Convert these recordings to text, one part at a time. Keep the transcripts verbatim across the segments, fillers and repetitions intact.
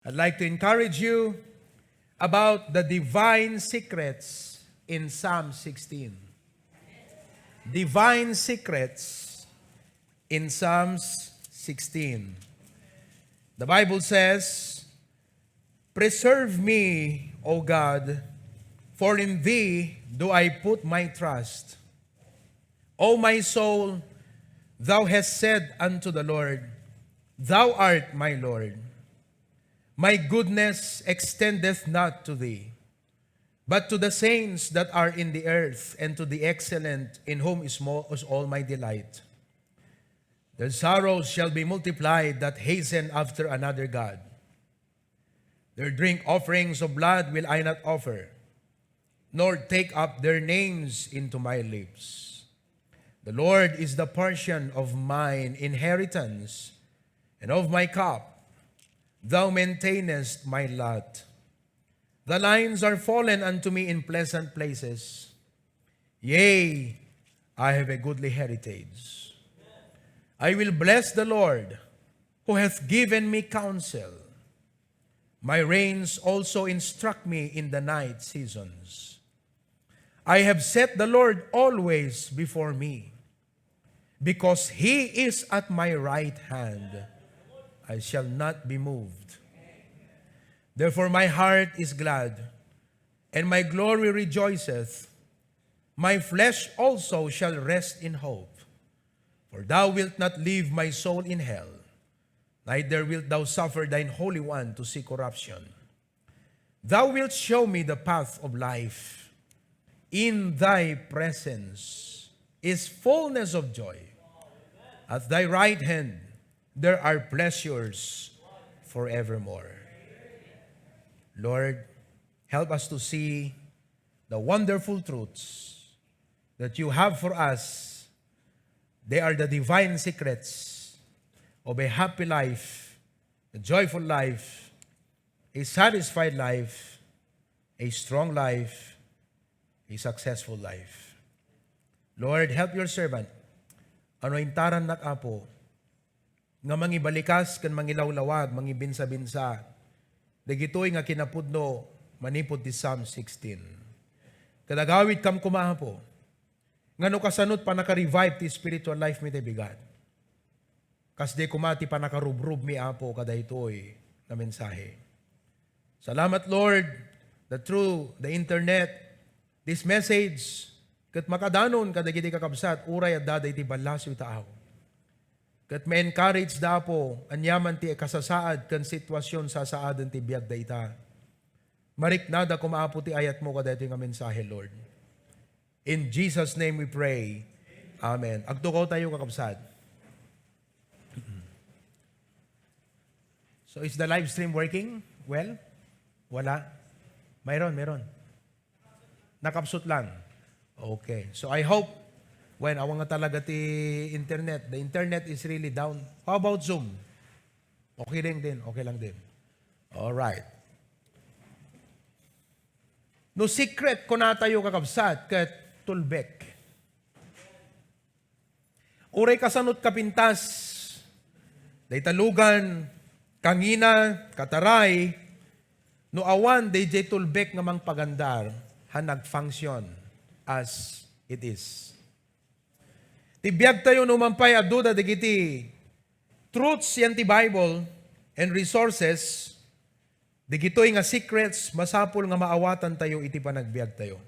I'd like to encourage you about the divine secrets in Psalm sixteen. Divine secrets in Psalms sixteen. The Bible says, "Preserve me, O God, for in thee do I put my trust. O my soul, thou hast said unto the Lord, Thou art my Lord. My goodness extendeth not to thee, but to the saints that are in the earth, and to the excellent, in whom is, mo- is all my delight. Their sorrows shall be multiplied that hasten after another God. Their drink offerings of blood will I not offer, nor take up their names into my lips. The Lord is the portion of mine inheritance, and of my cup. Thou maintainest my lot. The lines are fallen unto me in pleasant places. Yea, I have a goodly heritage. I will bless the Lord, who hath given me counsel. My reins also instruct me in the night seasons. I have set the Lord always before me. Because he is at my right hand, I shall not be moved. Therefore my heart is glad, and my glory rejoiceth. My flesh also shall rest in hope. For thou wilt not leave my soul in hell, neither wilt thou suffer thine Holy One to see corruption. Thou wilt show me the path of life. In thy presence is fullness of joy. At thy right hand there are pleasures forevermore." Lord, help us to see the wonderful truths that you have for us. They are the divine secrets of a happy life, a joyful life, a satisfied life, a strong life, a successful life. Lord, help your servant. Anointarannak, Apo, nga mangibalikas ken mangilawlawag, mangibinsa-binsa dagitoy nga kinapudno manipud ti Psalm sixteen. Ket agawidkam koma, Apo, nga no kasano ti pannaka-revive ti spiritual life mi, ti bigat. Kasdi koma ti pannakarubrubmi, Apo, kadaytoy nga mensahe. Salamat, Lord, that through the internet, this message, ket makadanon kadagiti kakabsat, uray adda iti ballasiw a tao. Ket ma-encourage da, Apo, aniaman ti kasasaad ken sitwasyon sasaaden ti biag dayta. Mariknada koma, Apo, ti ayatmo kadaytoy nga mensahe, Lord. In Jesus' name we pray. Amen. Agtugaw tayo, kakabsat. So, is the live stream working well? Wala? Mayroon, mayroon. Nakapsut lang. Okay. So, I hope, when, awan nga talaga ti internet. The internet is really down. How about Zoom? Okay lang din. Okay lang din. All right. No secret, kunatayo, kakabsat, ket tulbek. Uray kasano ti kapintas, dayta lugan, kangina, kataray, no awan daydiay tulbek nga mangpagandar, a nag-function as it is. Ti biagtayo, no man pay adda dagiti truths yan ti Bible and resources, dagitoy nga secrets, masapul nga maawatantayo iti panagbiagtayo.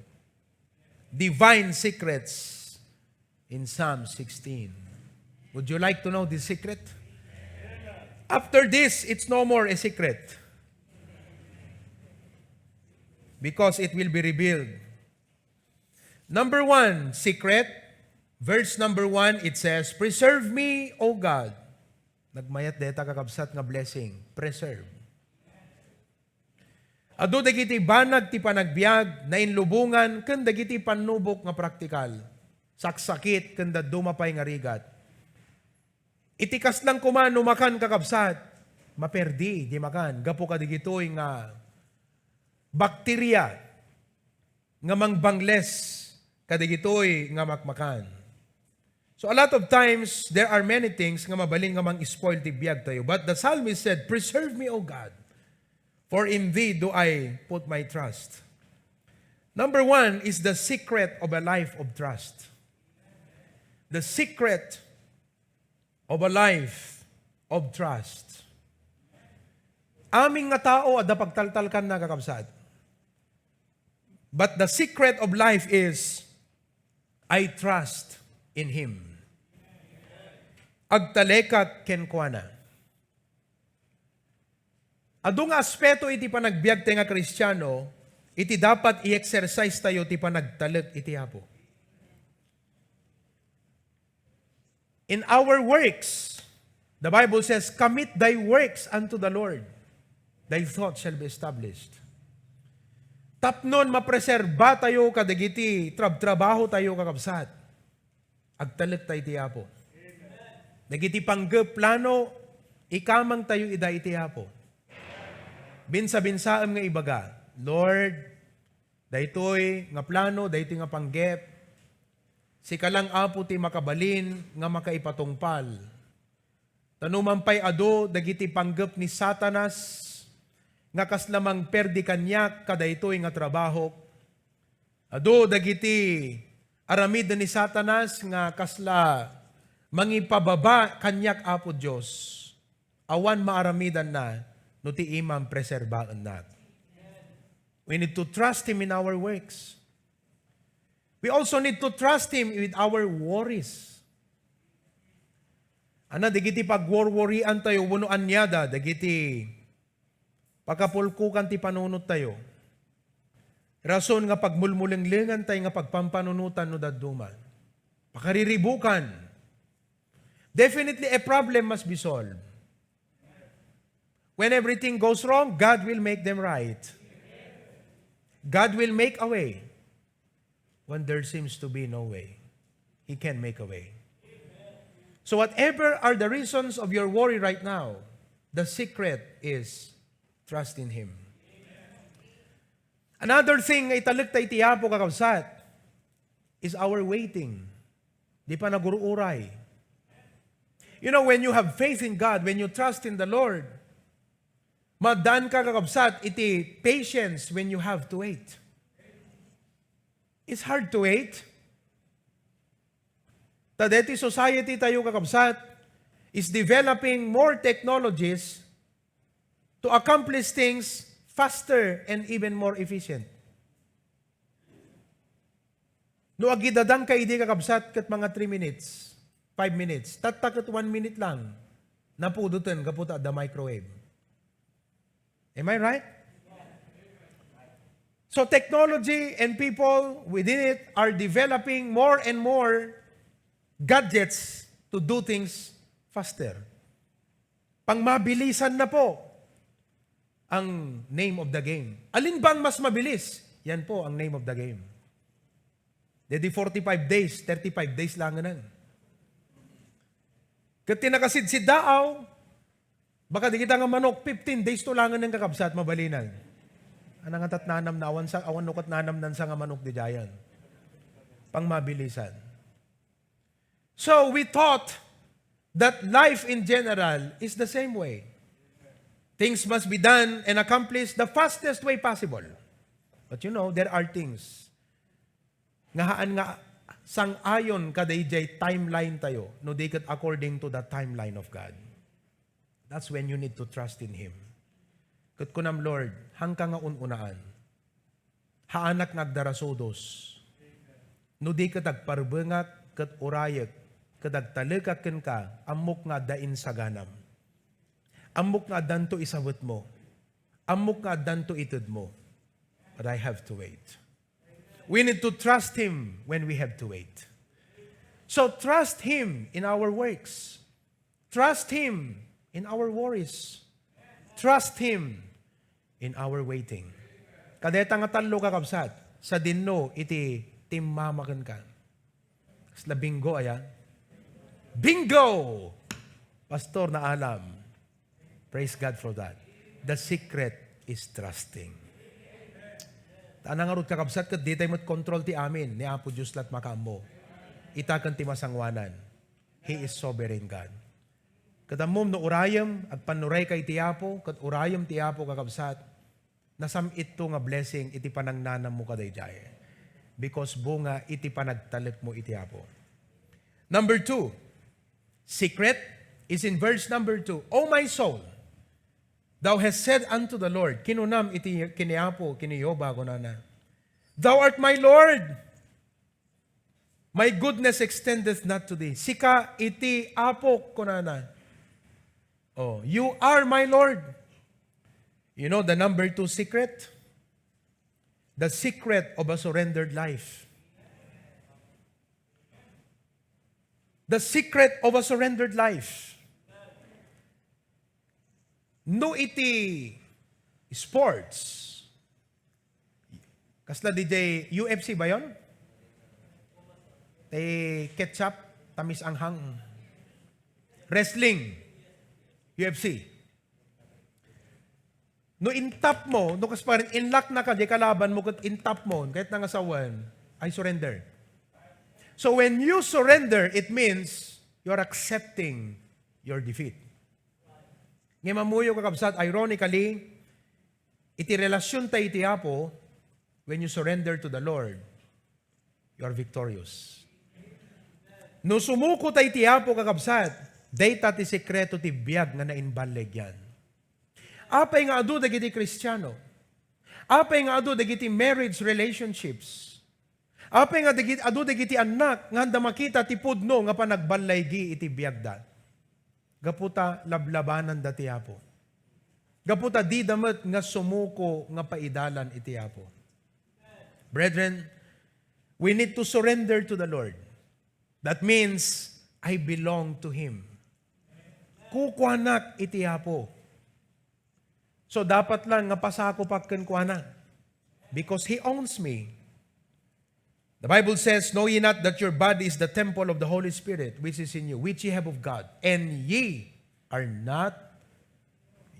Divine secrets in Psalm sixteen. Would you like to know this secret? After this, it's no more a secret. Because it will be revealed. Number one, secret. Verse number one, it says, "Preserve me, O God." Nagmayat dayta, kakabsat, nga blessing. Preserve. Adu dagiti banag ti panagbiag, nainlubongan, ken dagiti pannubok nga praktikal, saksakit, ken dadduma pay nga rigat. Iti kasla koma no makan, kakabsat, maperdi di makan gapu kadagitoy nga bakteria nga mangbangles kadagitoy nga makmakan. So a lot of times, there are many things nga mabalin nga mang-spoil ti biag tayo. But the psalmist said, "Preserve me, O God." For in thee do I put my trust. Number one is the secret of a life of trust. The secret of a life of trust. Amin nga tao adda pagtaltalkanna, kakabsat. But the secret of life is, I trust in Him. Agtalekak kenkuana. Adu nga aspeto iti panagbiag tayo nga Kristiano, iti dapat i-exercise tayo ti panagtalek iti Apo. In our works, the Bible says, "Commit thy works unto the Lord. Thy thought shall be established." Tapnon mapreserba tayo kadagiti trabtrabaho tayo, kakabsat. Agtalek tayo iti Apo. Dagiti panggep, plano, ikamang tayo ida iti Apo. Binsa-binsaem nga ibaga, "Lord, daytoy nga plano, daytoy nga panggep, sika lang, Apo, ti makabalin nga makaipatungpal. Ta no man pay adu dagiti panggep ni Satanas nga kasla mangperdi kaniak kadaytoy nga trabahok, adu dagiti aramiden ni Satanas nga kasla mangipababa kaniak, Apo Dios, awan maaramidanna no ti imam preserbaennak." We need to trust Him in our works. We also need to trust Him with our worries. Ana, dagiti pagworworian tayo, wenno aniada, dagiti pakapulkokan ti panunot tayo. Rason nga pagmulmulenglengan tayo nga pagpampanunotan no dadduma. Pakariribukan. Definitely, a problem must be solved. When everything goes wrong, God will make them right. God will make a way when there seems to be no way. He can make a way. So whatever are the reasons of your worry right now, the secret is trust in Him. Another thing nga italek ta iti Apo, kakabsat, is our waiting. Di pa nagur-uray. You know, when you have faith in God, when you trust in the Lord, madanka, kakabsat, iti patience when you have to wait. It's hard to wait. Ta deti society tayo, kakabsat, is developing more technologies to accomplish things faster and even more efficient. No agidadanka idi, kakabsat, ket mga three minutes, five minutes, tatta ket one minute lang, napuduten gapu ta adda microwave. Am I right? So technology and people within it are developing more and more gadgets to do things faster. Pangmabilisan na po ang name of the game. Alin ba ang mas mabilis? Yan po ang name of the game. Didi forty-five days, thirty-five days lang nang. Ket ti nakasidsiddaaw, baka dagita nga manok, fifteen days to lang nang, kakabsat, mabalinan. Ana nga tat nanam na awan sa, awan no ket nanam nan sa nga manok di dayan. Pangmabilisan. So we thought that life in general is the same way. Things must be done and accomplished the fastest way possible. But you know, there are things nga haan nga sang-ayon kadaydiay timeline tayo, no di ket according to the timeline of God. That's when you need to trust in Him. Ket kunam, "Lord, haanka nga un-unaan. Haanak nga agdarasudos. No di ket agparbengak ket urayek ket agtalekak kenka, ammok nga adda insaganam. Ammok nga addanto isawetmo. Ammok nga addanto itedmo. But I have to wait." We need to trust Him when we have to wait. So trust Him in our works. Trust Him in our worries. Trust Him in our waiting. Kadeta nga tallo, kakabsat, sadinno iti timmama kenka. Kasla bingo aya? Bingo! Pastor, naalam. Praise God for that. The secret is trusting. Ta ngarud, kakabsat, ket di tayo met control ti amin, ni Apo Dios lat makaammo. Ita ken ti masangoanan. He is sovereign God. Ket ammom, no urayem, agpannurayka iti Apo, ket urayem ti Apo, kakabsat, Nasam-itto nga blessing iti panangnanammo kadaydiay. Because bunga iti panagtalekmo iti Apo. Number two, secret is in verse number two. O my soul, thou hast said unto the Lord, kinunam iti ken ni Apo, ken ni Jehovah, kunana, "Thou art my Lord. My goodness extendeth not to thee." Sika iti Apo, kunana. Oh, "You are my Lord." You know the number two secret? The secret of a surrendered life. The secret of a surrendered life. No iti sports, kasla D J U F C ba yon? Tay ketchup, tamis anghang. Wrestling, U F C. No intap mo, no kas pa rin, inlock na ka, di kalaban mo, ket intap mo, kahit nangasawan, I surrender. So when you surrender, it means you're accepting your defeat. Ngem ammoyo, kakabsat, ironically, iti relasyon ta iti Apo, when you surrender to the Lord, you are victorious. No sumuko ta iti Apo, kakabsat, dayta ti sekreto ti biag nga naimballeg yan. Apay nga adu dagiti Kristiano? Apay nga adu dagiti marriage relationships? Apay nga dagit-, adu dagiti annak nga anda makita ti pudno nga panagballaygi iti biagda? Gapu ta lablabananda ti Apo. Gapu ta dida met nga sumuko nga paidalan iti Apo. Brethren, we need to surrender to the Lord. That means, I belong to Him. Kukuanak iti Apo. So, dapat lang nga pasakopak kenkuana. Because He owns me. The Bible says, "Know ye not that your body is the temple of the Holy Spirit, which is in you, which ye have of God, and ye are not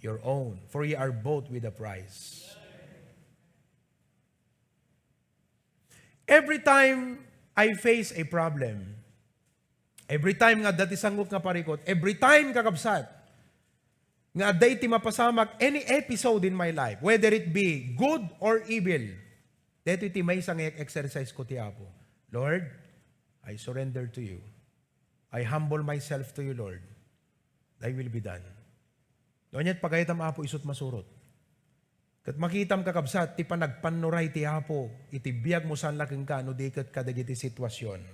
your own, for ye are bought with a price." Every time I face a problem, every time nga adda ti sangot nga parikut, every time, kakabsat, nga adda iti mapasamak, any episode in my life, whether it be good or evil, daytoy ti maysa nga exercise ko ti Apo. "Lord, I surrender to you. I humble myself to you, Lord. Thy will be done." No aniat pagayatam, Apo, isut' masurot. Ket makitam, kakabsat, ti panagpannuray ti Apo iti biagmo saan la kenka no di ket kadagiti sitwasyon.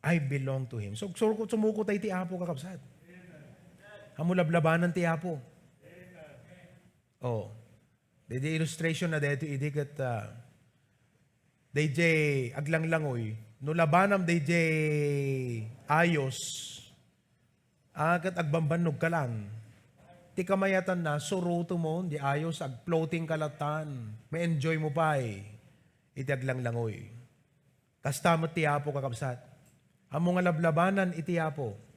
I belong to Him. So, sur-, sumuko tayo ti Apo, kakabsat. Ammo lablabanan ti Apo. Oh. Daydi illustration na daytoy idi ket, ah, daydi aglanglangoy. No labanam daydi ayos, ah, ket agbambannog ka lang. Ti kamayatanna, surotem di ayos, ag-floating ka latan. Ma-enjoy mo pay iti aglanglangoy. Kasta met ti Apo, kakabsat. Ammo nga lablabanan iti Apo.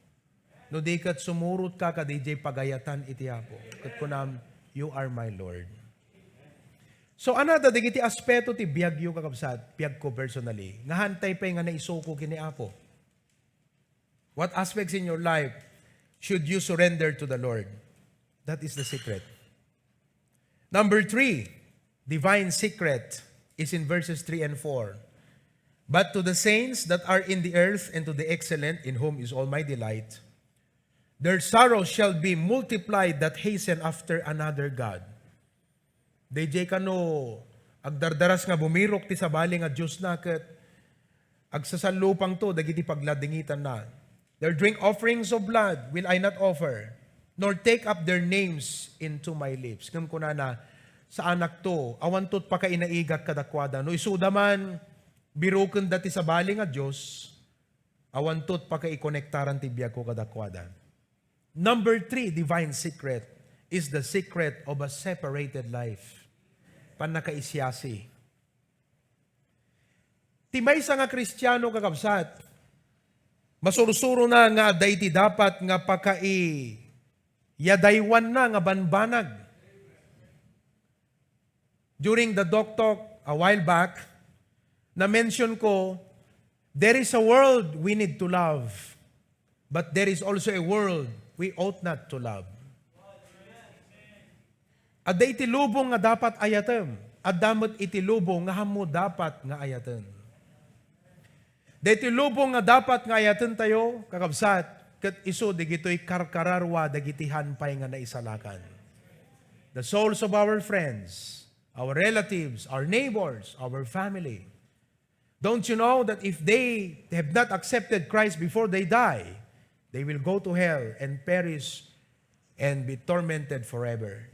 No di ket sumurotka kadidiay pagayatan iti Apo. Ket kunam, "You are my Lord." So, anada dagiti aspeto ti biagyo, kakabsat, biagko personally, nga hantay pay nga naisuko ken ni Apo. What aspects in your life should you surrender to the Lord? That is the secret. Number three, divine secret is in verses three and four. "But to the saints that are in the earth and to the excellent, in whom is all my delight, their sorrow shall be multiplied that hasten after another God." Daydiay kano agdardaras nga bumirok ti sabali nga diosna ket agsasallupangto dagiti pagladingitanna. "Their drink offerings of blood will I not offer, nor take up their names into my lips." Ngem kunana, "Saanakto, awanto ti pakainaigak kadakuada. No isuda man, birukenda ti sabali nga dios, awanto ti pakaikonektaran ti biagko kadakuada." Number three divine secret is the secret of a separated life. Pannakaisiasi. Ti maysa nga Kristiano, kakabsat, masursurona nga adda iti dapat nga pakaiyadaywanna nga banbanag. During the Doc Talk a while back, na-mention ko, there is a world we need to love, but there is also a world we ought not to love. Adda iti lubong nga dapat ayatem. Adda met iti lubong nga ammo dapat nga ayaten. Daytoy lubong nga dapat nga ayatentayo, kakabsat, ket isu dagitoy karkararua dagiti haan pay nga naisalakan. The souls of our friends, our relatives, our neighbors, our family. Don't you know that if they have not accepted Christ before they die, they will go to hell and perish and be tormented forever?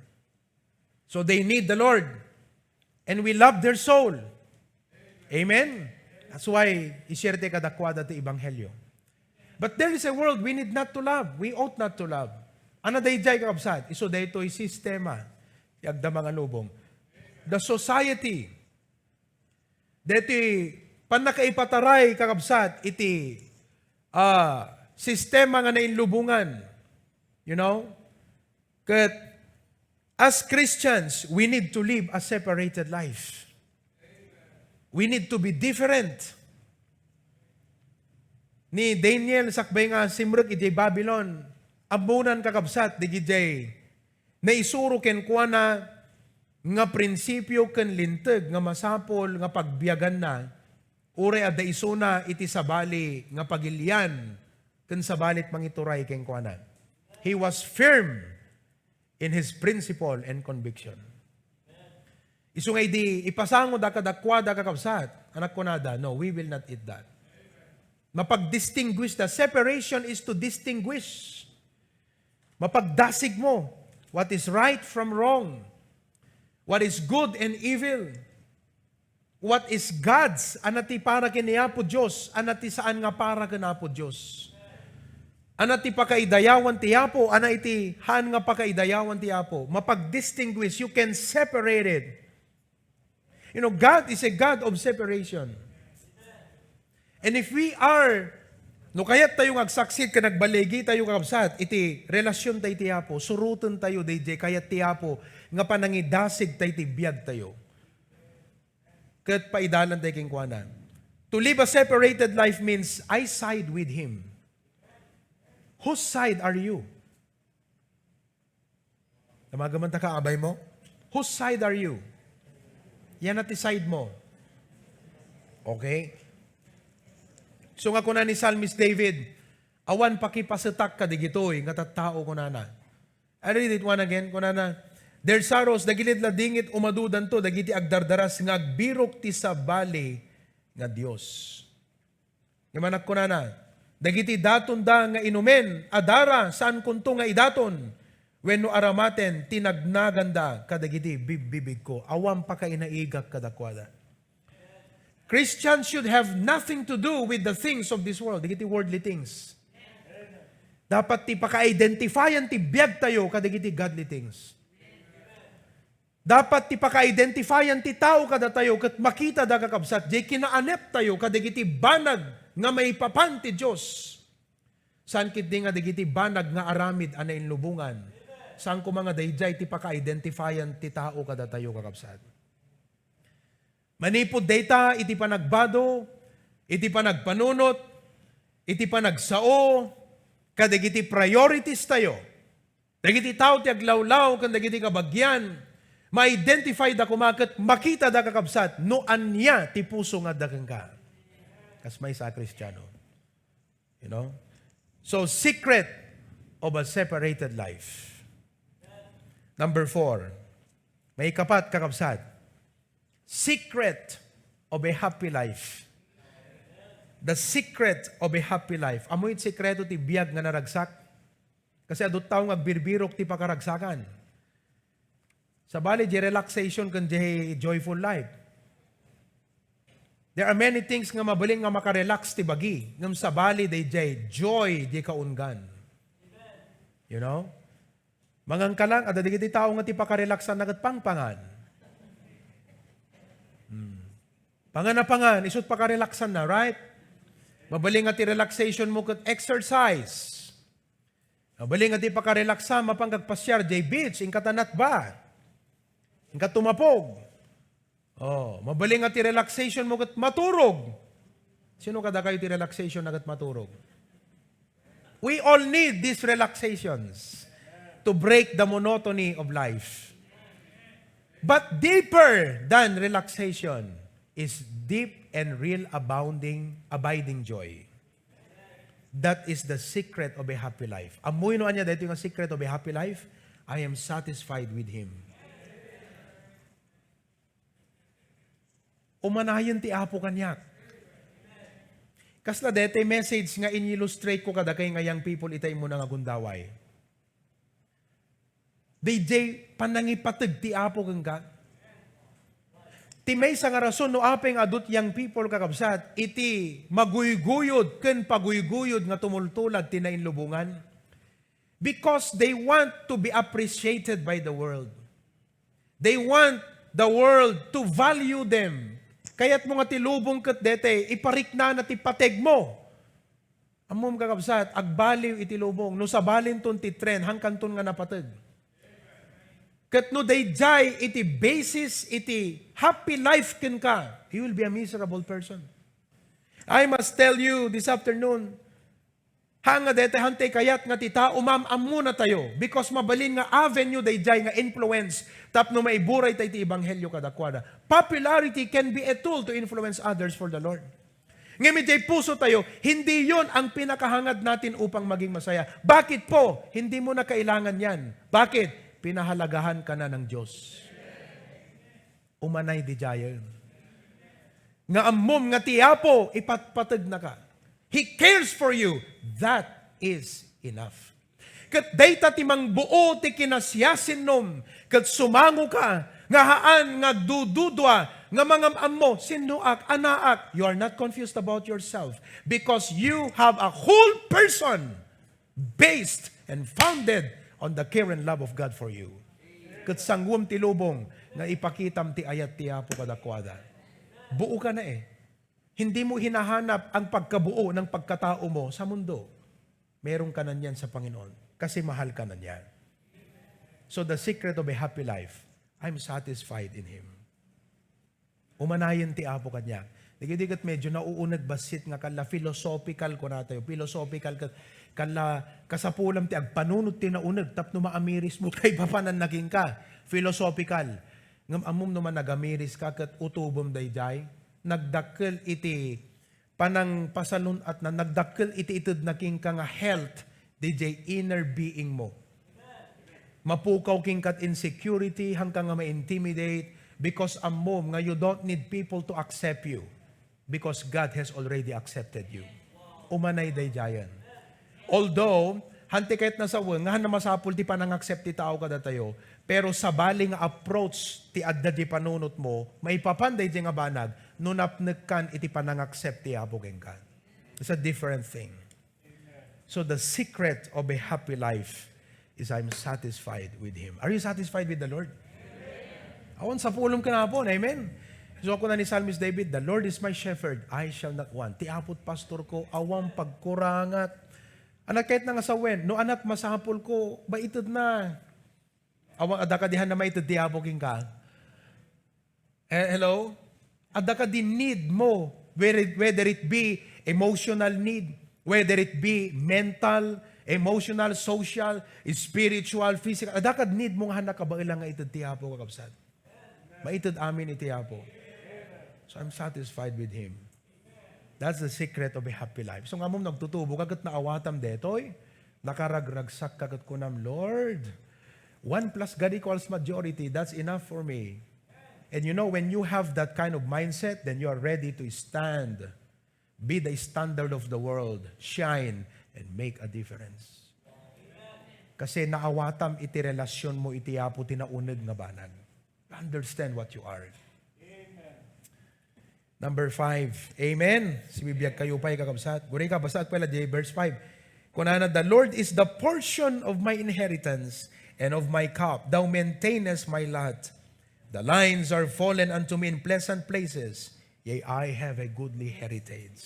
So they need the Lord. And we love their soul. Amen? That's why i-share tayo kadakuada ti ebanghelyo. But there is a world we need not to love. We ought not to love. Ano dayjay, kakabsat? Isu daytoy sistema ti agdama nga lubong. The society. Daytoy pannakaipataray, kakabsat, iti, ah, sistema nga nainlubongan. You know? Ket as Christians, we need to live a separated life. We need to be different. Ni Daniel, sakbay nga simrek idiay Babylon, ammonan, kakabsat, dagijay naisuro kenkuana nga prinsipio ken linteg nga masapul nga pagbiaganna, uray adda isuna iti sabali nga pagilian ken sabali ti mangituray kenkuana. He was firm in his principle and conviction. Isu nga idi ipasangoda kadakuada, kakabsat, a kunada, "No, we will not eat that." Mapagdistinguish da. Separation is to distinguish. Mapagdasig mo what is right from wrong, what is good and evil, what is God's, ano ti para ken ni Apo Dios, ano ti saan nga para ken Apo Dios. Ano ti pakaidayawan ti Apo, ano iti haan nga pakaidayawan ti Apo. Mapagdistinguish, you can separate it. You know, God is a God of separation. And if we are, no kayat tayo nga agsaksi ken agbaligi tayo, kakabsat, iti relasyon tayo ti Apo, suroten tayo dayjay kayat ti Apo nga panangidasig tayo ti biag tayo. Ket paidalan tayo kenkuana. To live a separated life means I side with him. Whose side are you? Tamagan man ta ka, abay mo? Whose side are you? Yan ti side mo. Okay? So nga kuna ni Psalmist David, "Awan pakipasetak kadigitoy nga tattao," kunana. I read it one again, kunana, "Their sorrows, dagiti ladingit umadudanto, dagiti agdardaras nga agbirok ti sabali nga Dios." Ngem kunana, "Dagiti datonda nga inumen a dara, saankonto nga idaton, wenno aramaten ti nagnaganda kadagiti bibbibigko." Awan pakainaigak kadakuada. Christians should have nothing to do with the things of this world, dagiti worldly things. Dapat ti paka-identifyan ti biag tayo kadagiti godly things. Dapat ti paka-identifyan ti tao kadatayo ket makita da, kakabsat, diay kinaanep tayo kadagiti banag nga maipapan ti Dios. Saan ketdi nga dagiti banag nga aramid a nainlubongan. Saan koma nga daydiay ti paka-identifyan ti tao kadatayo, kakabsat. Manipud dayta, iti panagbado, iti panagpanunot, iti panagsao, kadagiti priorities tayo, dagiti tao ti aglawlaw ken dagiti kabagian, ma-identify da koma ket makita da, kakabsat, no ania ti puso nga adda kenka. Kas maysa a Kristiano. You know? So, secret of a separated life. Number four. Maikapat, kakabsat. Secret of a happy life. The secret of a happy life. Ammo ti sekreto ti biag nga naragsak? Kasi adu ti tao nga agbirbirok ti pakaragsakan. Sabali, diay relaxation ken diay joyful life. There are many things nga mabalin nga makarelax ti bagi, ngem sabali, daydiay joy, diay kaunggan. You know? Manganka lang, adda dagiti tao nga ti pakarelaxanna ket pangpangan. Hmm. Pangan a pangan, isut' pakarelaxanna, right? Mabalin nga ti relaxation mo ket exercise. Mabalin nga ti pakarelaxam, mapan kag pasiar diay beach, inka ta natba. Inka tumapog. Oh, mabalin nga ti relaxation mo ket maturog. Sino kadakayo ti relaxation na ket maturog? We all need these relaxations to break the monotony of life. But deeper than relaxation is deep and real abounding, abiding joy. That is the secret of a happy life. Ammoyo no ania daytoy nga secret of a happy life? I am satisfied with Him. Umanayen ti Apo kaniak. Kasla daytoy message nga in-illustrate ko kadakay nga young people ita immuna nga gundaway. Daydiay panangipateg ti Apo kenka. Ti maysa nga rason no apay nga adu ti young people, kakabsat, iti maguyguyod ken paguyguyod nga tumultulad ti nainlubongan. Because they want to be appreciated by the world. They want the world to value them. Kayatmo nga ti lubong ket daytoy, ipariknana ti pategmo. Ammom, kakabsat, agbaliw iti lubong. No sabalinton ti trend, hangkanton nga napateg. Ket no daydiay iti basis iti happy life kenka, you will be a miserable person. I must tell you this afternoon, ha nga daytoy hantay kayat nga ti tao, maam-ammona tayo, because mabalin nga avenue daydiay nga influence tapno maiburay tayo iti ebanghelio kadakuada. Popularity can be a tool to influence others for the Lord. Ngem idiay puso tayo, hindi yon ang pinakahangad natin upang maging masaya. Bakit po? Hindi mo na kailangan yan. Bakit? Pinahalagahan ka na ng Diyos. Umanay daydiayen. Nga ammom nga ti Apo, ipatpateg na ka. He cares for you. That is enough. Ket dayta ti mangbuo ti kinasiasinnom, ket sumango ka, nga haan nga agdududua, nga mangam-ammo, sinnoak, anaak, you are not confused about yourself, because you have a whole person based and founded on the care and love of God for you. Ket sanguem ti lubong nga ipakitam ti ayat ti Apo kadakuada. Buo ka na eh. Hindi mo hinahanap ang pagkabuo ng pagkatao mo sa mundo. Meron ka na niyan sa Panginoon kasi mahal ka na niya. So the secret of a happy life, I'm satisfied in Him. Umanayen ti Apo kaniak. Dagiti ket medyo nauuneg bassit nga kalla philosophical, kunatayo. Philosophical ket kalla kasapulam ti agpanunot ti nauneg tapno maamiris mo tay papananna kenka. Philosophical. Ngem ammom no man nagamiris ka ket utobem daydiay, nagdakkel iti panangpasalun-atna, nagdakkel iti itedna kenka nga health, daydiay inner being mo. Mapukaw kenka ti insecurity, haanka nga ma-intimidate, because ammom nga you don't need people to accept you, because God has already accepted you. Umanay daydiayen. Although, hantay kayat nasawen, nga haan a masapul ti panang-accept ti tao kadatayo, pero sabali nga approach ti adda di panunot mo, maipapan daydiay nga banag, no napnekkan iti panang-accept ti Apo kenka. It's a different thing. So the secret of a happy life is I'm satisfied with Him. Are you satisfied with the Lord? Awan sapulem ken Apo, amen? So kuna ni Psalmist David, "The Lord is my shepherd, I shall not want." Ti Apo't pastor ko, awan pagkurangat. Anak, kayat na nga sawen, no anak masapul ko, maited na. Awan, adda kadi haan a maited ti Apo kenka. Eh, hello? Adda kadi need mo, whether, whether it be emotional need, whether it be mental, emotional, social, spiritual, physical. Adda kad need mo nga haan a kabaelan nga ited ti Apo, kakabsat. Maited amin iti Apo. So I'm satisfied with Him. That's the secret of a happy life. So nga ammom nagtutubo ka ket naawatam detoy, nakaragragsak ka ket kunam, "Lord, one plus God equals majority, that's enough for me." And you know, when you have that kind of mindset, then you are ready to stand, be the standard of the world, shine, and make a difference. Kasi naawatam iti relasyon mo iti Apo ti nauneg nga banag. Understand what you are. Number five. Amen. Sibibiag kayo pay, kakabsat. Guri ka, basta agpela di verse five. Kunana, "The Lord is the portion of my inheritance and of my cup. Thou maintainest my lot. The lines are fallen unto me in pleasant places. Yea, I have a goodly heritage."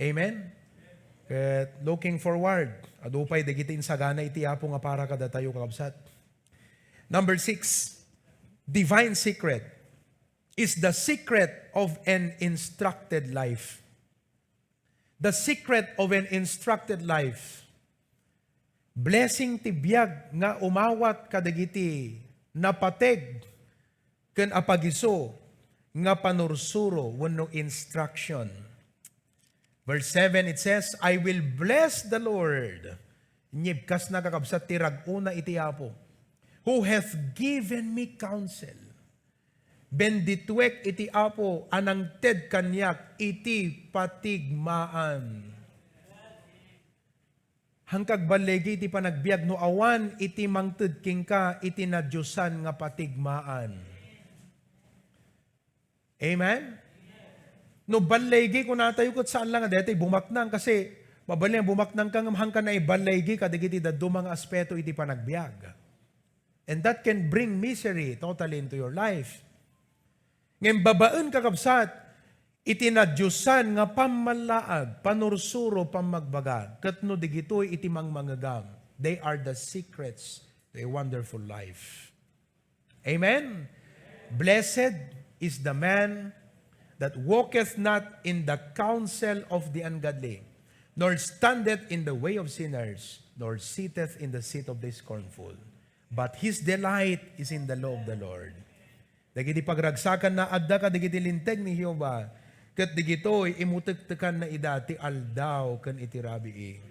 Amen? Ket looking forward, adu pay dagiti insagana iti Apo nga para kadatayo, kakabsat. Number six, divine secret is the secret of an instructed life. The secret of an instructed life. Blessing ti biag nga umawat kadagiti napateg ken apagiso nga panursuro wenno instruction. Verse seven, it says, "I will bless the Lord." Nyibkasna, kakabsat, ti rag-ona iti Apo, "who hath given me counsel." Bendituek iti Apo a nangted kaniak iti patigmaan. Haanka agballigi iti panagbiag no awan iti mangted kenka iti nadiosan nga patigmaan. Amen? No balligi, kunatayo, ket saan la nga daytoy bumaknang, kasi mabalin nga bumaknang ka ngem haanka naiballigi kadagiti dadduma nga aspeto iti panagbiag. And that can bring misery totally into your life. Ngem babaen, kakabsat, iti nadiosan nga pammallaag, panursuro, pammagbaga, ket no digitoy iti mangmangegam, they are the secrets to a wonderful life. Amen? "Blessed is the man that walketh not in the counsel of the ungodly, nor standeth in the way of sinners, nor sitteth in the seat of the scornful. But his delight is in the law of the Lord." Dagiti pagragsakanna, adda kadagiti linteg ni Jehovah, ket digitoy imutektekanna ida ti aldaw ken iti rabii.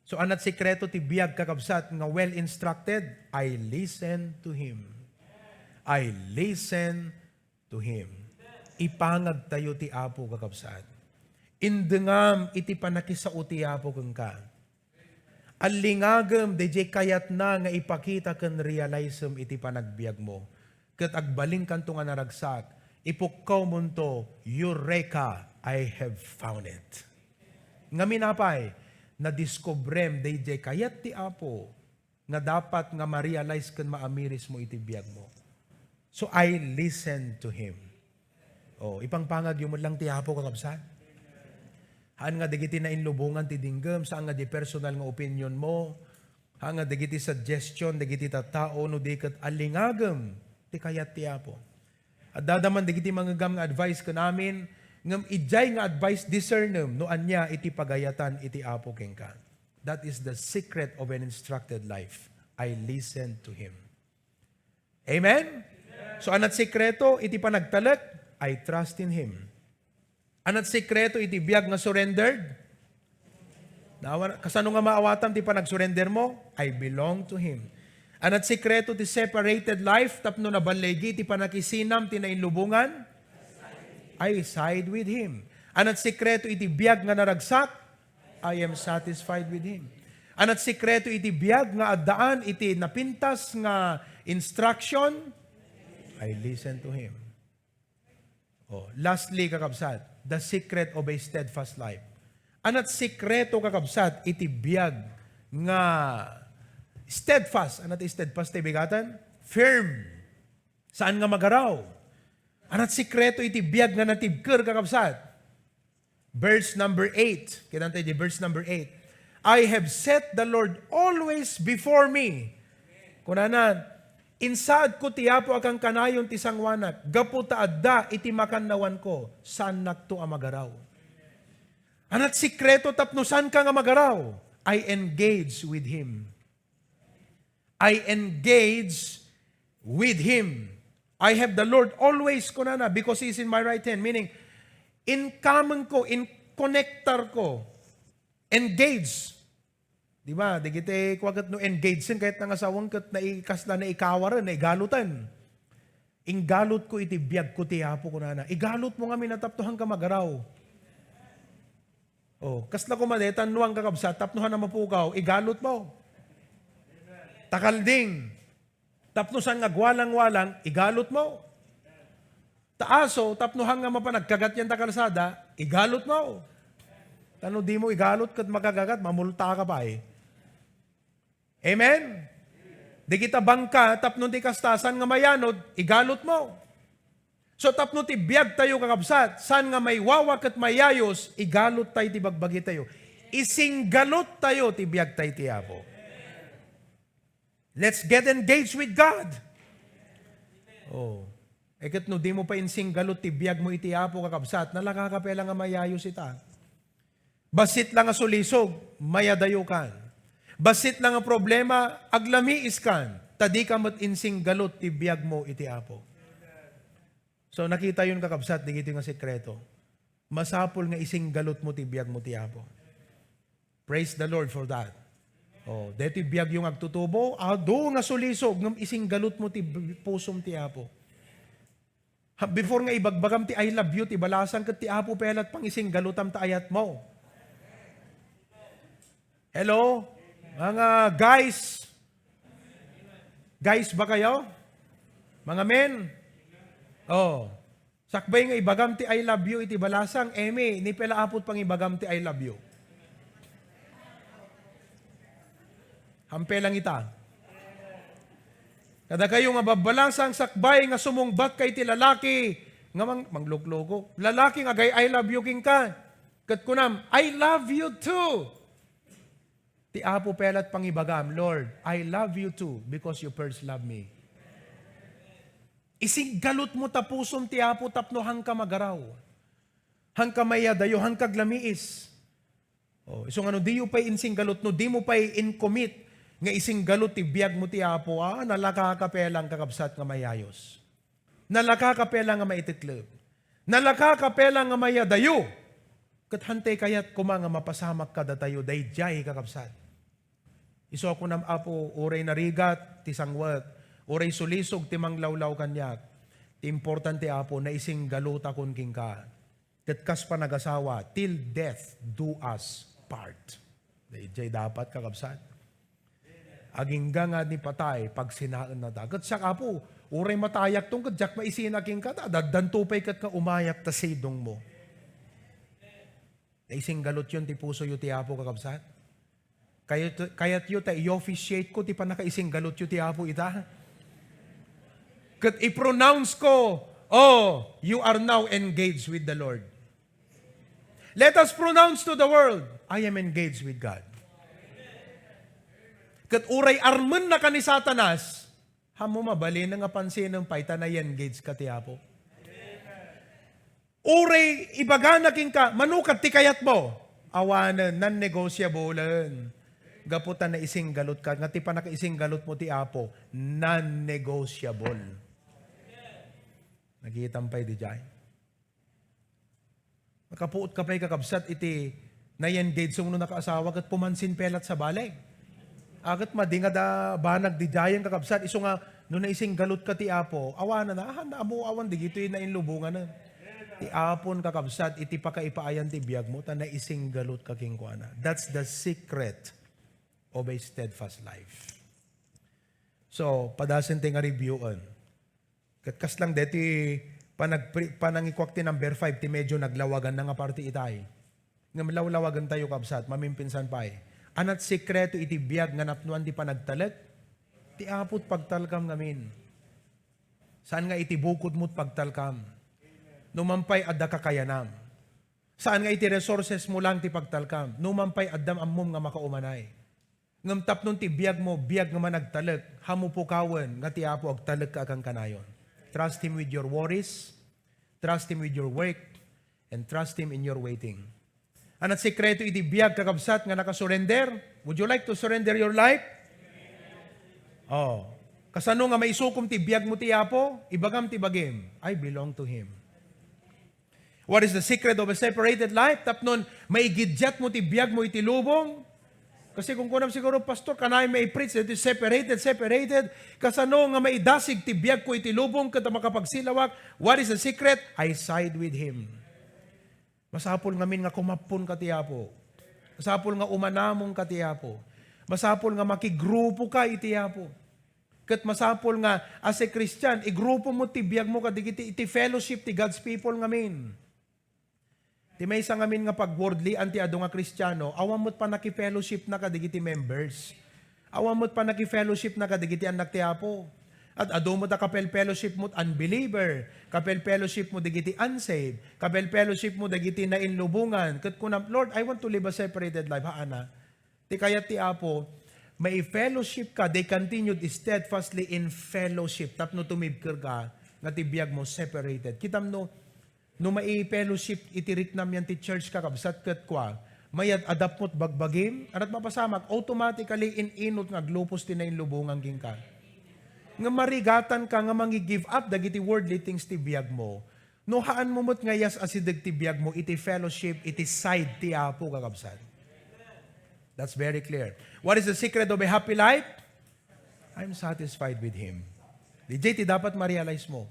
So, anat sekreto ti biag, kakabsat, nga well instructed? I listen to him. I listen to him. Ipangagtayo ti Apo, kakabsat. Indengam iti pannakisao ti Apo kenka. Allingagem daydiay kayatna nga ipakita ken realizem iti panagbiagmo. Ket agbalinkanto nga naragsak, ipukkawmonto, "Eureka! I have found it." Ngamin apay, nadiskubrem daydiay kayat ti Apo nga dapat nga ma-realize ken maamirismo iti biagmo. So, I listen to him. Oh, ipangpangagyo met lang ti Apo, kakabsat. Haan nga dagiti nainlubongan ti dinggem, saan nga di personal nga opinionmo, haan nga dagiti suggestion dagiti tattao, no di ket allingagem ti kayat ti Apo. Adda man dagiti mangegam nga advice ken amin, ngem idiay nga advice, discernem no ania iti pagayatan iti Apo kenka. That is the secret of an instructed life. I listen to him. Amen? So, anat sekreto iti panagtalek? I trust in him. Anat sekreto iti biag nga surrendered? Naawa-, kasano nga maawatam ti panagsurrender mo? I belong to him. Anat sekreto ti separated life tapno naballigi ti panakisinam ti nainlubongan? I side with him. Anat sekreto iti biag nga naragsak? I am satisfied with him. Anat sekreto iti biag nga addaan iti napintas nga instruction? I listen to him. Oh, lastly, kakabsat, the secret of a steadfast life. Anat sekreto, kakabsat, iti biag nga steadfast? Anat steadfast ti bigatan? Firm. Saan nga magaraw? Anat sekreto iti biag nga natibker, kakabsat? Verse number eight. Kita tayo di verse number eight. "I have set the Lord always before me." Kunana, "Insaadko ti Apo a kankanayon ti sanguanak, gapu ta adda iti makannawanko, saannakto a magaraw." Anat sekreto tapno saanka nga magaraw? I engage with Him. I engage with Him. "I have the Lord always," kunana, "because He is in my right hand." Meaning, inkameng ko, in connector ko, engage. Di ba? Dagiti kua ket no engage, ket nangasawen ket naikasla, naikawaren, naigalutan. "Inggalutko iti biagko ti Apo," kunana. Igalutmo ngamin a tapno haanka magaraw. Oh, kasla koma dayta, nuang kakabsat, tapno haanna mapukaw, igalutmo. Takalding, tapno saan nga agwalang-walang, igalutmo. Ta aso, tapno haan nga mapan agkagat yan ta kalsada, igalutmo. Ta no dimo igalut ket makagagat, mamultaka pay. Amen? Dagita bangka, tapno ti kasta, saan nga mayanod, igalutmo. So, tapno ti biagtayo, kakabsat, saan nga maiwawa ket mayayos, igaluttayo ti bagbagitayo. Isinggaluttayo ti biagtayo ti Apo. Let's get engaged with God. Oh. E ket no dimo pay insinggalut ti biagmo iti Apo, kakabsat, nalaka ka pay la nga mayayos ita. Bassit la nga sulisog, mayadayokan. Bassit la nga problema, aglamiiskan. Ta dika met insinggalut ti biagmo iti Apo. So, nakitayon, kakabsat, dagitoy nga sekreto. Masapul nga isinggalutmo ti biagmo ti Apo. Praise the Lord for that. Oh, detoy biagyo nga agtutubo, adu nga sulisog, ngem isinggalutmo ti b-, pusom ti Apo. Ha, before nga ibagbagam ti "I love you" ti balasang, ket ti Apo pay la't pangisinggalutam ta ayatmo. Hello? Mga guys? Guys ba kayo? Mga men? Oh. Sakbay nga ibagam ti "I love you" iti balasang, Emi, ni pay la Apo't pangibagam ti "I love you." Hampe lang ita. Kadakayo nga babbalasang, sakbay nga sumungbat ka iti lalaki nga mang-, manglukloko. Lalaki nga agay-I love you kenka. Ket kunam, "I love you too." Ti Apo pay la't pangibagam, "Lord, I love you too because you first love me." Isinggalutmo ta pusom ti Apo tapno hanka magaraw. Hanka mayadayo, hanka aglamiis. Oh, isu nga no diyo pay insinggalut, no dimo pay in-commit nga isinggalut ti biagmo ti Apo, ah, nalaka ka pay lang, kakabsat, nga mayayos. Nalaka ka pay lang nga maitekleb. Nalaka ka pay lang nga mayadayo. Ket hantay kayat koma nga mapasamak kadatayo daydiay, kakabsat. Isu a kunam, Apo, uray narigat ti sangwek, uray sulisog ti manglawlaw kaniak, ti importante, Apo, naisinggalutakon kenka. Ket kas panagasawa, till death do us part. Daydiay dapat, kakabsat. Agingga nga ni patay, pagsinaennata. Ket siak, Apo, uray matayakton ket diak maisina kenka, ta addanto pay ket nga umayak ta sidongmo. Naisinggalutyon ti pusoyo ti Apo, kakabsat? Kayat-, kayatyo ta i-officiate ko ti pannakaisinggalutyo ti Apo ita? Ket i-pronounce ko, "Oh, you are now engaged with the Lord." Let us pronounce to the world, "I am engaged with God." Ket uray armenna ka ni Satanas, ammo mabalin nga pansinen pay ta na-engage ka ti Apo. Uray ibagana kenka, "Mano kad ti kayatmo?" Awanen, non-negotiable-en. Gapu ta naisinggalutka, nga ti pannakaisinggalutmo ti Apo, non-negotiable. Nakitam pay diay? Makapuot ka pay, kakabsat, iti na-engage mo no nakaasawa ket pumansin pay la't sabali. Aket madi nga da banag diay, kakabsat, isu nga no naisinggalutka ti Apo, awanen, ah, na-, ammo awan digitoy nainlubongan. Ti Apon, kakabsat, iti pakaipaayan ti biagmo, ta naisinggalutka kenkuana. That's the secret of a steadfast life. So, padasen ti nga reviewen. Ket kas lang deti panagpri-, panangikuak ti number five, ti medyo naglawaganna nga parti itay. Ngem lawlawagentayo, kabsat, mamimpinsan pay. Anat sekreto iti biag nga napnoan ti panagtalek? Ti Apo't pagtalkam ngamin. Saan nga iti bukodmo't pagtalkam? No man pay adda kakayanam. Saan nga iti resources mo lang ti pagtalkam? No man pay addam ammom nga makaumanay. Ngem tapno ti biag mo, biag nga managtalek, ammo pukawen nga ti Apo agtalek ka a kankanayon. Trust Him with your worries, trust Him with your work, and trust Him in your waiting. Anat sekreto iti biag, kakabsat, nga nakasurrender? Would you like to surrender your life? Oh. Kasano nga maisukom ti biag mo ti Apo? Ibagam ti bagim, "I belong to Him." What is the secret of a separated life? Tapnon maigiddiat mo ti biag mo iti lubong. Kasi kung kunam siguro, "Pastor, kanayon maipreach iti separated, separated. Kasano nga maidasig ti biag ko iti lubong ket makapagsilawak?" What is the secret? I side with Him. Masapul ngamin nga kumappon ka ti Apo. Masapul nga umanamon ka ti Apo. Masapul nga makigrupo ka iti Apo. Ket masapul nga, as a Christian, igrupo mo ti biag mo kadigiti iti fellowship ti God's people ngamin. Ti maysa ngamin nga pagworldlian ti adu nga Kristiano, awan met pannakifellowshipna kadigiti members. Awan met pannakifellowshipna kadigiti annak ti Apo. Ad-adu met a kapelfellowship mo unbeliever, kapelfellowship mo dagiti unsaved, kapelfellowship mo dagiti nainlubongan, ket kunam, "Lord, I want to live a separated life." Haana. Ti kayat ti Apo, maifellowship ka, they continued steadfastly in fellowship, tapno tumibker ka, nga ti biag mo separated. Kitam no, no maifellowship iti riknam yan ti church, kakabsat, ket kua, mayad-adap mo't bagbagim, anat mapasamak, automatically in-inut nga aglupos ti nainlubongan kenka. nga marigatanka nga mangi-give up dagiti worldly things ti biagmo. No haanmo met nga iasideg ti biagmo iti fellowship, iti side ti Apo, kakabsat. That's very clear. What is the secret of a happy life? I'm satisfied with Him. Diay ti dapat ma-realize mo.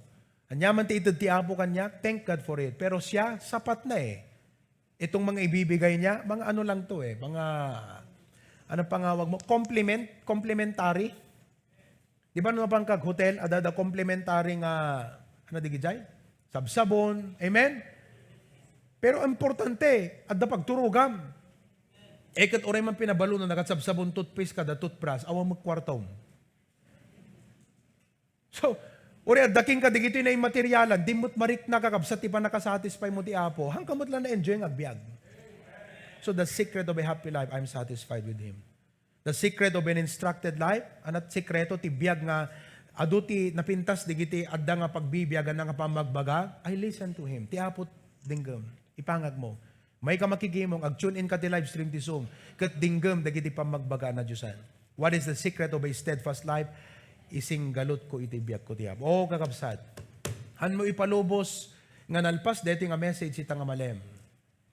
Ania man ti ited ti Apo kaniak, thank God for it. Pero siya, sapat na eh. Itong mga ibibigay niya, mga ano lang to eh, mga, ano pangawag mo, compliment, complimentary. Di ba no mapan ka hotel, adda da complimentary nga, ano di gijay? Sabsabon. Amen? Pero importante, adda pagturogam. Eh, ket uray man pinabalo no nagatsabsabon toothpaste kada toothbrush, awan mo kwartom. So, uray adda kenka dagitoy nga immaterialan, di met marikna kakabsat ti pannakasatisfy mo ti Apo. Haanka met la na-enjoy nga agbiag. So, the secret of a happy life, I'm satisfied with Him. The secret of an instructed life, ania ti sekreto ti biag nga adu ti napintas dagiti adda nga pagbibiaganna nga pammagbaga, I listen to Him. Ti Apo, dinggem, ipangag mo. Mayka makigimong, ag-tune in ka ti live stream ti Zoom, ket dinggem dagiti pammagbaga a nadiosan. What is the secret of a steadfast life? Isinggalutko iti biagko ti Apo. O, kakabsat, haanmo ipalubos nga nalpas daytoy nga message ita nga malem,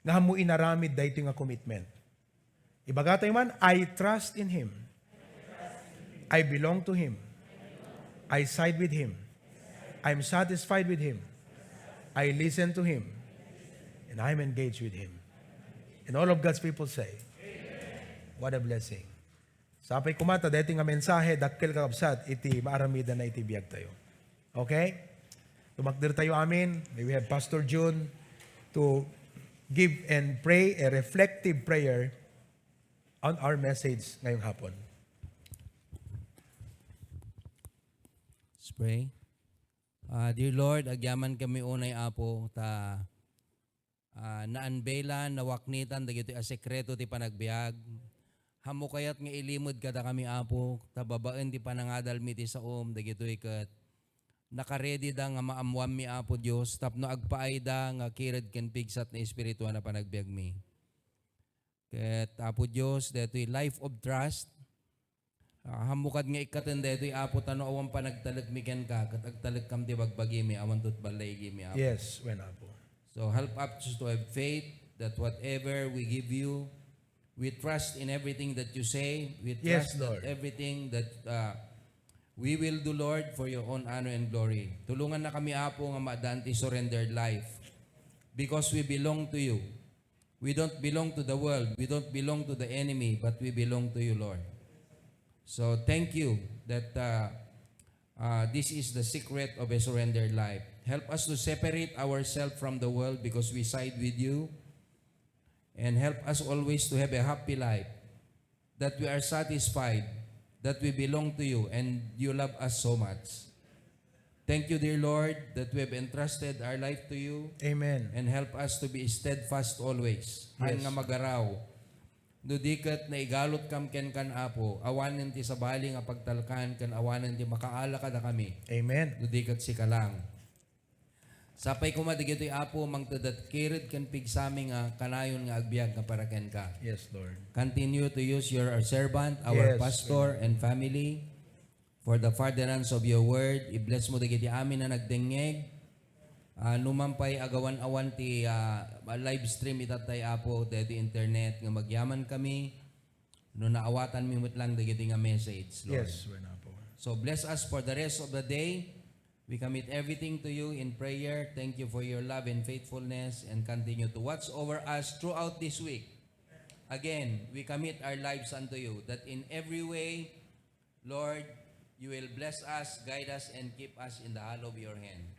nga haanmo inaramid daytoy nga commitment. Ibagatayo man, "I trust in Him. I belong to Him. I side with Him. I'm satisfied with Him. I listen to Him. And I'm engaged with Him." And all of God's people say, "What a blessing." Sapay koma ta daytoy nga mensahe, dakkel, kakabsat, iti maaramidanna iti biagtayo. Okay? Tumakdertayo amin. May we have Pastor Jun to give and pray a reflective prayer on our message ngayong hapon. Let's pray. Ah, dear Lord, agyamankami unay, Apo, ta, ah, na-unveilan, nawaknitan dagitoy a sekreto ti panagbiag. Haanmo kayat nga ilimed kadakami, Apo, ta babaen ti panangadalmi ti saom, dagitoy ket nakaready da nga maammoanmi, Apo Dios, tapno agpaayda nga kired ken pigsat nga espirituan a panagbiagmi. Ket, Apo Dios, daytoy life of trust, ah, haanmo kad nga ikkaten daytoy, Apo, ta no awan panagtalekmi kenka, ket agtalekkam ti bagbagimi, awan to ti ballaigimi, Apo. Yes, wen, Apo. So help us to have faith that whatever we give you, we trust in everything that you say, we Yes, trust that Lord. everything that, uh, we will do, Lord, for your own honor and glory. Tulongannakami, Apo, nga maaddaan ti surrender life. Because we belong to you. We don't belong to the world. We don't belong to the enemy, but we belong to you, Lord. So thank you that, uh, uh, this is the secret of a surrendered life. Help us to separate ourselves from the world because we side with you. And help us always to have a happy life, that we are satisfied, that we belong to you, and you love us so much. Thank you, dear Lord, that we have entrusted our life to you. Amen. And help us to be steadfast always. Haan Yes. nga magaraw. No di ket naigalutkam kenkan, Apo, awanen ti sabali nga pagtalkan ken awanen ti makaala kadakami. Amen. No di ket sika lang. Sapay koma dagitoy, Apo, mangted a kired ken pigsami nga kanayon nga agbiag nga para kenka. Yes, Lord. Continue to use your servant, our Yes, pastor, Lord. and family for the furtherance of your word. I-bless mo dagiti amin a nagdengngeg. Ah, no man pay agawan-awan ti, ah, live stream itattay, Apo, daytoy internet nga agyamankami, no naawatanmi met lang dagiti nga message, Lord. Yes, wen, Apo. So bless us for the rest of the day. We commit everything to you in prayer. Thank you for your love and faithfulness, and continue to watch over us throughout this week. Again, we commit our lives unto you, that in every way, Lord, you will bless us, guide us, and keep us in the hollow of your hand.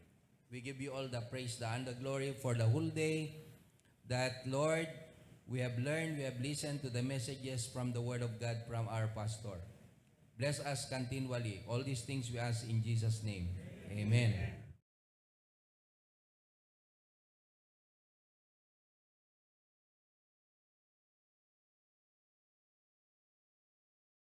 We give you all the praise, the honor, the glory for the whole day. That, Lord, we have learned, we have listened to the messages from the Word of God from our pastor. Bless us continually. All these things we ask in Jesus' name. Amen.